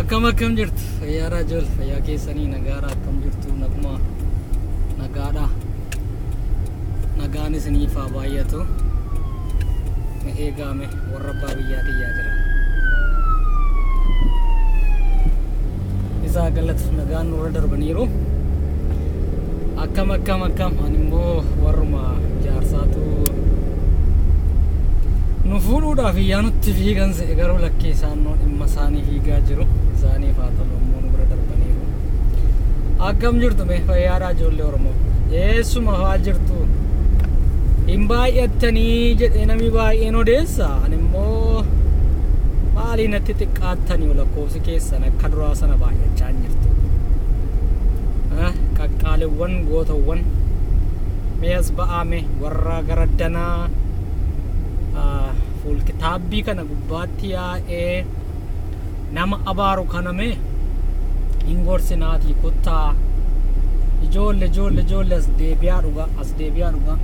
Akkam akkam jirtu? Fayyaadhaa ijoollee, fayyaa keessanii nagaadhaa akkam jirtu? Naguma nagaadhaa. Nagaan isiniif haa baay'atu. Mee eegaame warra abbaa biyyaa tiyyaa jira. Isaa galatu nagaan nurra darbaniiru. Akkam akkam akkam ani immoo warruma jaarsaatu nu fuudhuudhaaf iyyaa nutti fiigan se'e garuu lakkee isaan noo dhimma isaanii fiigaa jiru. Isaaniif haa tolu ammoo nu bira darbaniiru. Akkam jirtu mee fayyaadhaa ijoollee Oromoo? Eessuma faa jirtu? Hin baay'attanii jedhee namni baay'een odeessa. Ani immoo maalii natti xiqqaattanii lakkoofsi keessan akka duraa sana baay'achaa hin jirtu. Qaqqaaliwwan gootawwan mee as ba'aa mee warra gara danaa fuulkitaabbii kana gubbaatti yaa'ee nama abaaru kana mee hin gorsinaatii kottaa ijoolle ijoolle ijoolle as deebi'aa dhugaa as deebi'aa dhugaa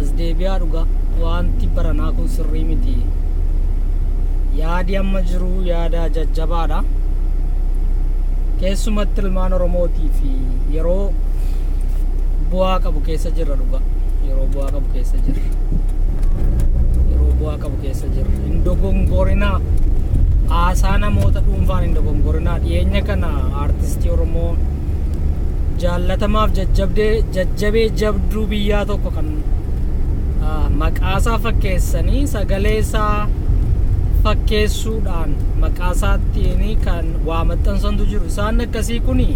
as deebi'aa dhugaa wanti baranaa kun sirrii miti yaadi amma jiru yaada jajjabaadha keessumatti ilmaan oromootii fi yeroo bu'aa qabu keessa jirra dhugaa yeroo bu'aa qabu keessa jirra yeroo bu'aa qabu keessa jirra hin dogongorinaa haasaa namoota dhuunfaan hin dogongorinaa dhiyeenya kana aartistii oromoo jaallatamaaf jajjabdee jajjabee jabduu biyyaa tokko kan maqaasaa fakkeessanii sagalee isaa fakkeessuudhaan maqaasaattiin kan waa maxxansantu jiru isaan akkasii kuni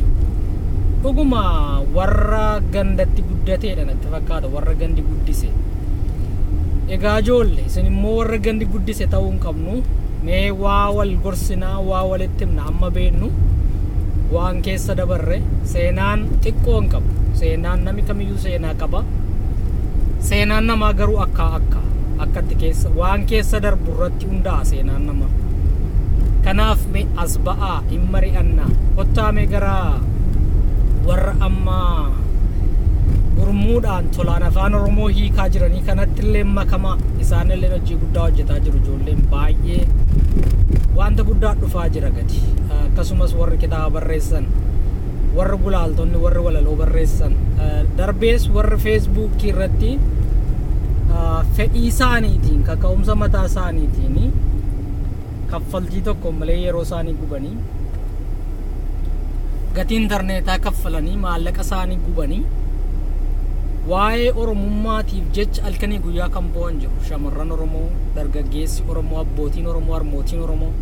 dhuguma warra gandatti guddateedha natti fakkaata warra gandi guddise egaa ijoolle isin immoo warra gandi guddise ta'uu hin qabnu mee waa wal gorsinaa waa walitti himna amma beennu waan keessa dabarre seenaan xiqqoo hin qabu seenaan namni kamiyyuu seenaa qaba seenaan namaa garuu akka akka akkatti keessa waan keessa darbu irratti hundaa'a seenaan namaa kanaaf mee as ba'aa hin mari'annaa kottaa mee gara warra amma gurmuudhaan tolaan afaan oromoo hiikaa jiranii kanatti illee makamaa isaan illee hojii guddaa hojjetaa jiru ijoolleen baay'ee wanta guddaa dhufaa jira gadi akkasumas warri kitaaba barreessan warri gulaaltonni warri walaloo barreessan darbees warri feesbuukii irratti fedhii isaaniitiin kaka'umsa mataa isaaniitiin kaffaltii tokko malee yeroo isaanii gubanii gatii intarneetaa kaffalanii maallaqa isaanii gubanii waa'ee oromummaatiif jecha halkanii guyyaa kan bo'an jiru shamarran oromoo dargaggeessi oromoo abbootiin oromoo harmootiin oromoo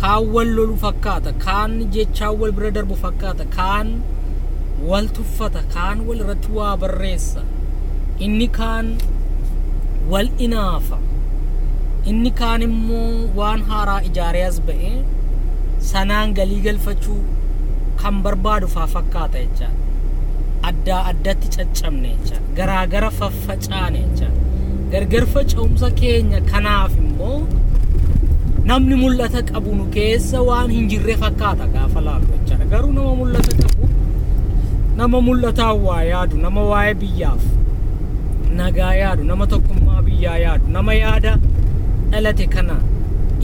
kaan wal lolu fakkaata kaan jechaan wal bira darbu fakkaata kaan wal tuffata kaan wal irratti waa barreessa inni kaan wal inaafa inni kaan immoo waan haaraa ijaaree as ba'ee sanaan galii galfachuu kan barbaadu faa fakkaata jechaadha. Addaa addatti caccabne jechaadha. Garaagara faffacaane jechaadha. Gargar faca'umsa keenya kanaaf immoo namni mul'ata qabu nu keessa waan hin jirre fakkaata gaafa laallu jechaadha. Garuu nama mul'ata qabu nama mul'ataan waa yaadu nama waa'ee biyyaaf nagaa yaadu nama tokkummaa biyyaa yaadu nama yaada dhalate kana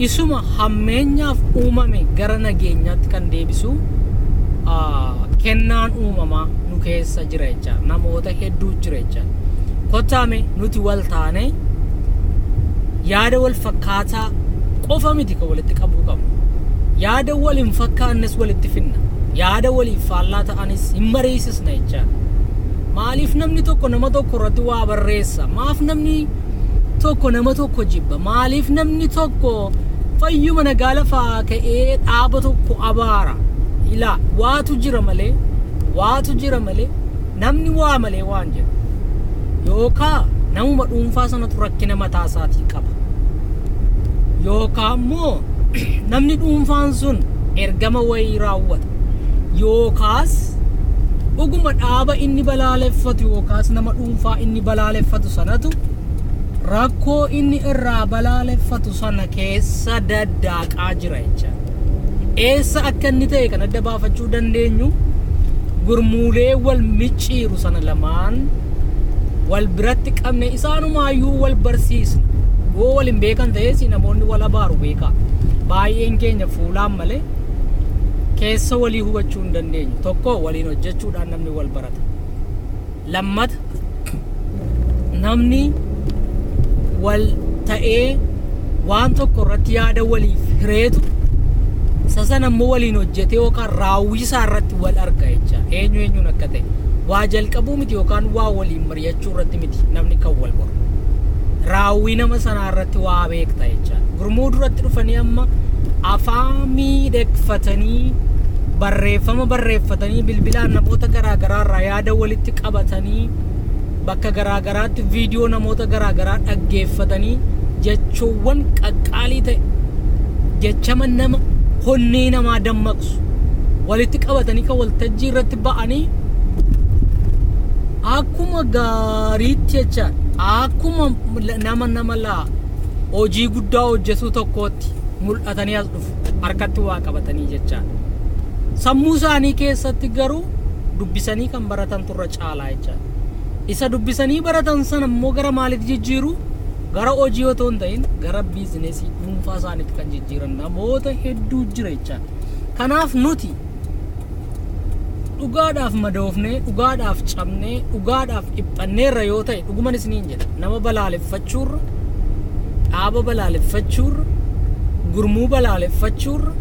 isuma hammeenyaaf uumame gara nageenyaatti kan deebisu kennaan uumamaa nu keessa jira jecha namoota hedduu jira jecha kottaame nuti wal taane yaada wal fakkaataa qofa miti kan walitti qabuu qabnu yaada wal hin fakkaannes walitti finna yaada waliif faallaa ta'anis hin mariisisna jecha maaliif namni tokko nama tokko irratti waa barreessa maaf namni tokko nama tokko jibba maaliif namni tokko fayyuma nagaa lafaa ka'ee dhaaba tokko abaara ilaa waatu jira malee waatu jira malee namni waa malee waan jedhu yookaa namuma dhuunfaa sanatu rakkina mataa isaatii qaba yookaa immoo namni dhuunfaan sun ergama wayii raawwata yookaas dhuguma dhaaba inni balaaleffatu yookaas nama dhuunfaa inni balaaleffatu sanatu rakkoo inni irraa balaaleffatu sana keessa daddaaqaa jira jecha. Eessa akka inni ta'e kan adda baafachuu dandeenyu gurmuulee wal micciiru sana lamaan wal biratti qabne isaanumaayyuu wal barsiisna. Yoo wal hin beekan ta'es namoonni wal abaaru beekaa. Baay'een keenya fuulaan malee keessa walii hubachuu hin dandeenyu. Tokko, waliin hojjechuudhaan namni wal barata. Lammata, namni wal ta'ee waan tokko irratti yaada waliif hireetu isa sana immoo waliin hojjetee yookaan raawwii isaa irratti wal arga jecha. Eenyu eenyuun akka ta'e waa jalqabuu miti yookaan waa waliin mari'achuu irratti miti namni kan wal baru. Raawwii nama sanaa irratti waa beekta jecha. Gurmuu duratti dhufanii amma afaan miidhagfatanii, barreeffama barreeffatanii, bilbilaan namoota garaa garaa irraa yaada walitti qabatanii, bakka garaa garaatti viidiyoo namoota garaa garaa dhaggeeffatanii, jechuuwwan qaqqaalii ta'e, jechama nama honnee namaa dammaqsu walitti qabatanii kan waltajjii irratti ba'anii akkuma gaariitti jecha, akkuma nama laa hojii guddaa hojjetu tokkootti mul'atanii as dhufu, harkatti waa qabatanii jechaadha. Sammuu isaanii keessatti garuu dubbisanii kan baratan turra caalaa jechaadha. Isa dubbisanii baratan sana immoo gara maalitti jijjiiru? Gara hojii otoo hin ta'in gara biizinesii dhuunfaa isaaniitti kan jijjiiran namoota hedduu jira jechaadha. Kanaaf nuti dhugaadhaaf madoofnee, dhugaadhaaf cabnee, dhugaadhaaf dhiphanneerra yoo ta'e, dhuguman isiniin jedha, nama balaaleffachuurra, dhaaba balaaleffachuurra, gurmuu balaaleffachuurra,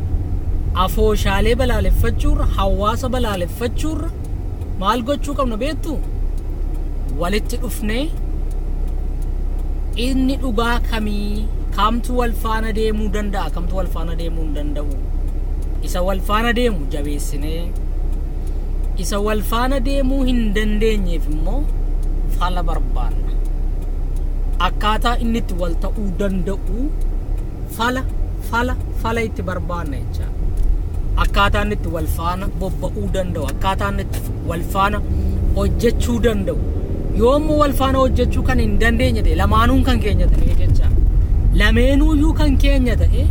afooshaalee balaaleffachuurra, hawaasa balaaleffachuurra maal gochuu qabna beektu? Walitti dhufnee inni dhugaa kamii, kamtu wal faana deemuu danda'a, kamtu wal faana deemuu hin danda'u, isa wal faana deemu jabeessinee, isa wal faana deemuu hin dandeenyeef immoo fala barbaanna. Akkaataa inni itti wal ta'uu danda'u fala itti barbaanna jecha. Akkaataa inni itti wal faana bobba'uu danda'u, akkaataa inni itti wal faana hojjechuu danda'u. Yoommoo wal faana hojjechuu kan hin dandeenye ta'e, lamaanuun kan keenya ta'e jecha. Lameenuyyuu kan keenya ta'e,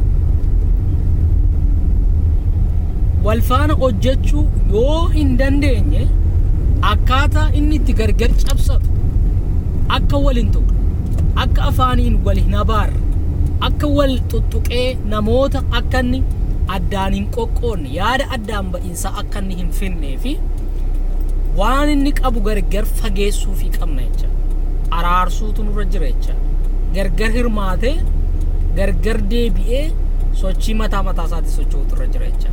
wal faana hojjechuu yoo hin dandeenye, akkaataa inni itti gargar cabsatu, akka wal hin tuqne, akka afaaniin wal hin abaarre, akka wal tuttuqee namoota akka inni addaan hin qoqqoodne, yaada addaan ba'iinsaa akka inni hin finnee fi waan inni qabu gargar fageessuu fi qabna jecha. Araarsuutu nurra jira jecha. Gargar hirmaatee, gargar deebi'ee sochii mataa mataa isaatti socho'utu irra jira jecha.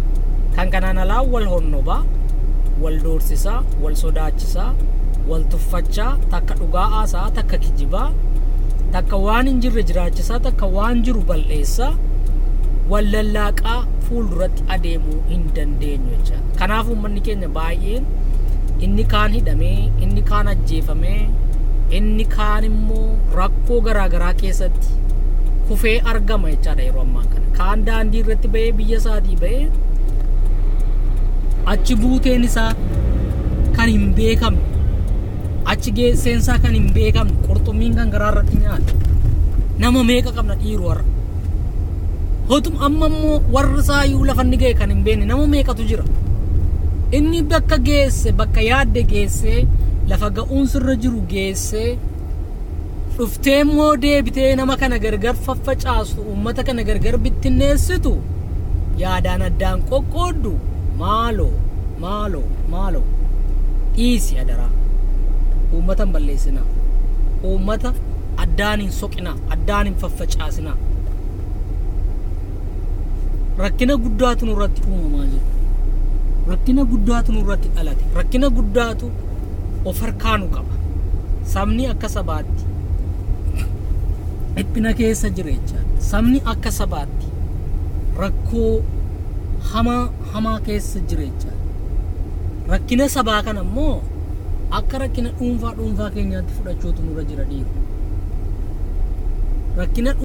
Kan kanaan alaa wal honnobaa, wal doorsisaa, wal sodaachisaa, wal tuffachaa, takka dhugaa haasaa, takka kijibaa, takka waan hin jirre jiraachisaa, takka waan jiru bal'eessaa, wal lallaaqaa fuulduratti adeemuu hin dandeenyu jecha. Kanaaf uummanni keenya baay'een inni kaan hidhamee, inni kaan ajjeefamee, inni kaan immoo rakkoo garaagaraa keessatti kufee argama jechaadha yeroo ammaa kana. Kaan daandii irratti bahee, biyya isaatii bahee, achi buuteen isaa kan hin beekamne, achi geesseensaa kan hin beekamne, qurxummiin kan garaa irratti nyaate nama meeqa qabna dhiiru warra. Hotum amma immoo warri isaayyuu lafa inni ga'e kan hin beekne nama meeqatu jira. Inni bakka geesse, bakka yaadde geessee, lafa ga'uun sirra jiru geessee dhuftee immoo deebitee nama kana gargar faffacaastu, uummata kana gargar bittinneessitu, yaadaan addaan qoqqooddu, maaloo, maaloo, maaloo, dhiisi adaraa. Uummata hin balleessinaa. Uummata addaan hin soqinaa, addaan hin faffacaasinaa. Rakkina guddaatu nurratti uumamaa jira. Rakkina guddaatu nurratti dhalate. Rakkina guddaatu of harkaa nu qaba. Sabni akka sabaatti dhiphina keessa jira jechaadha. Sabni akka sabaatti rakkoo hamaa hamaa keessa jira jechaadha. Rakkina sabaa kana immoo akka rakkina dhuunfaa dhuunfaa keenyaatti fudhachuutu nurra jira dhiiru. Rakkina